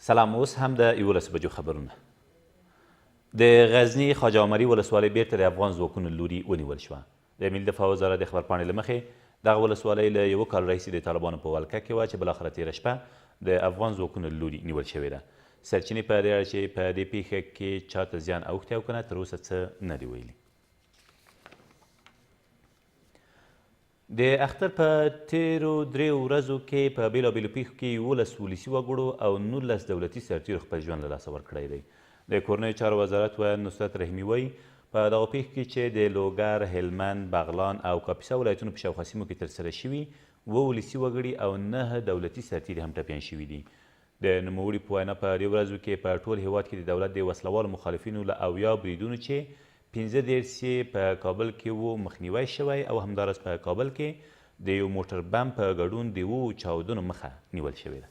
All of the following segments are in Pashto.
سلام، اوس هم د 11 بجو خبرونه. د غزني خواجه عمري ولسوالۍ بیرته د افغان ځواکونو لوري ونیول شوه. د ملي دفاع وزارت د خبرپاڼې له مخې، دغه ولسوالۍ له یوه کال راهیسې د طالبانو په ولکه کې وه چې بالاخره تېره شپه د افغان ځواکونو له لوري نیول شوې ده. سرچینې په دې اړه چې په دې پېښه کې چا ته زیان اوښتی او که نه، تر اوسه څه نه دي ویلي. د اختر په تېرو درېیو ورځو کې په بېلابېلو پېښو کې 11 ولسي وګړو او 19 دولتي سرتېرو خپل ژوند له لاسه ورکړی دی. د کورنیو چارو وزارت ویاند نصرت رحیمي وایي، په دغو پېښو کې چې د لوګر، هلمند، بغلان او کاپیسا ولایتونو په شاوخوا سیمو کې ترسره شوي، 7 ولسي وګړي او 9 دولتي سرتېري هم ټپیان شوي دي. د نوموړي په وینا، په دې ورځو کې په ټول هېواد کې د دولت د وسله والو مخالفینو له 70 بریدونو چې 35 یې په کابل کې وو، مخنیوی شوی او همداراز په کابل کې د یو موټر بم په ګډون د 7 چاودنو مخه نیول شوې ده.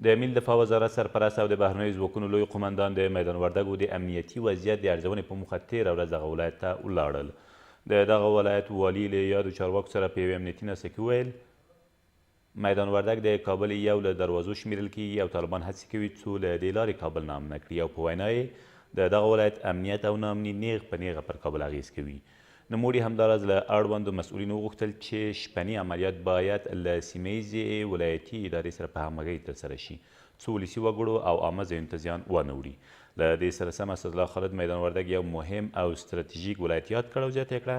د ملي دفاع وزارت سرپرست او د بهرنیو ځواکونو لوی قومندان د میدان وردګو د امنیتي وضعیت د ارزونې په موخه تېره ورځ دغه ولایت ته ولاړل. د دغه ولایت والي له یادو چارواکو سره په یوې امنیتي ناسته کې وویل، میدان وردګ د کابل یو له دروازو شمېرل کېږي او طالبان هڅې کوي څو له دې لارې کابل ناامنه کړي او په وینا یې د دغه ولایت امنیت او ناامني نېغ په نېغه پر کابل اغېز کوي. نوموړي همداراز له اړوندو مسؤلینو وغوښتل چې شپني عملیات باید له سیمه ییزې ولایتي ادارې سره په همغږۍ ترسره شي څو ولسي وګړو او عامه ځایونو ته زیان وانه وړي. له دې سره سم اسدالله خالد میدان وردګ یو مهم او ستراتیژیک ولایت یاد کړ او زیاته یې کړه،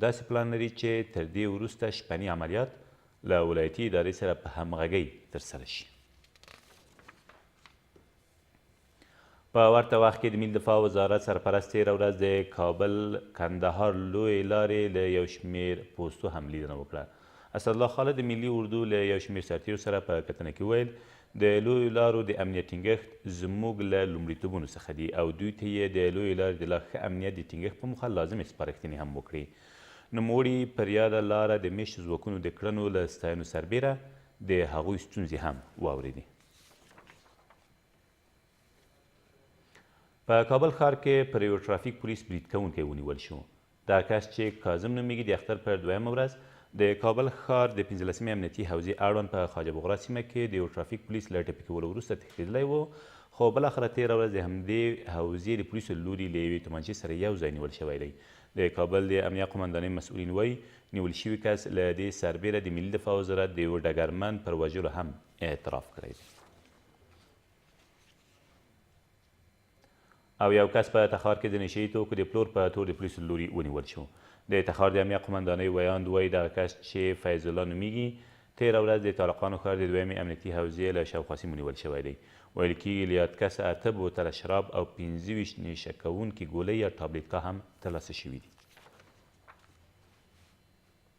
داسې پلان لري چې تر دې وروسته شپني عملیات له ولایتي ادارې سره په همغږۍ ترسره شي. په ورته وخت کې د ملي دفاع وزارت سرپرست تېره ورځ د کابل کندهار لویې لارې له یو شمېر پوستو هم لیدنه وکړه. اسدالله خالد د ملي اردو له یو شمېر سرتېرو سره په کتنه کې وویل، د لویو لارو د امنیت ټینګښت زموږ له لومړیتوبونو څخه دي او دوی ته یې د لویې لارې د لا ښه امنیت د ټینګښت په موخه لازمې سپارښتنې هم وکړې. نوموړي پر یاده لاره د مېشتو ځواکونو د کړنو له ستاینو سربېره د هغوی ستونزې هم واورېدې. په کابل ښار کې پر یو ټرافیک پولیس برید کوونکی ونیول شو. دا کس چې کاظم نومېږي، د اختر پر دویمه ورځ د کابل ښار د 15مې امنیتي حوزې اړوند په خواجه بغرا سیمه کې د یو ټرافیک پولیس له ټپي کولو وروسته تښتېدلی و، خو بالاخره تېره ورځ د همدې حوزې د پولیسو له لوري له یوې تومانچې سره یو ځای نیول شوی دی. د کابل د امنیه قومندانۍ مسؤلین وايي، نیول شوي کس له دې سربېره د ملي دفاع وزارت د یوه ډګرمن پر وژلو هم اعتراف کړی دی. او یو کس په تخار کې د نشه یي توکو د پلور په تور د پولیسو له لوري ونیول شو. د تخار د امنیه قومندانۍ ویاند وایي، دغه کس چې فیض الله نومیږي، تېره ورځ د تالقانو ښار د دویمې امنیتي حوزې له شاوخوا سیمو نیول شوی دی. ویل کېږي له یاد کسه 8 بوتله شراب او 25 نیشه کوونکي ګولۍ یا ټابلیتکا هم ترلاسه شوي دي.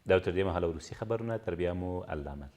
دا تر دې مهاله وروستي خبرونه، تر بیا مو الله مل.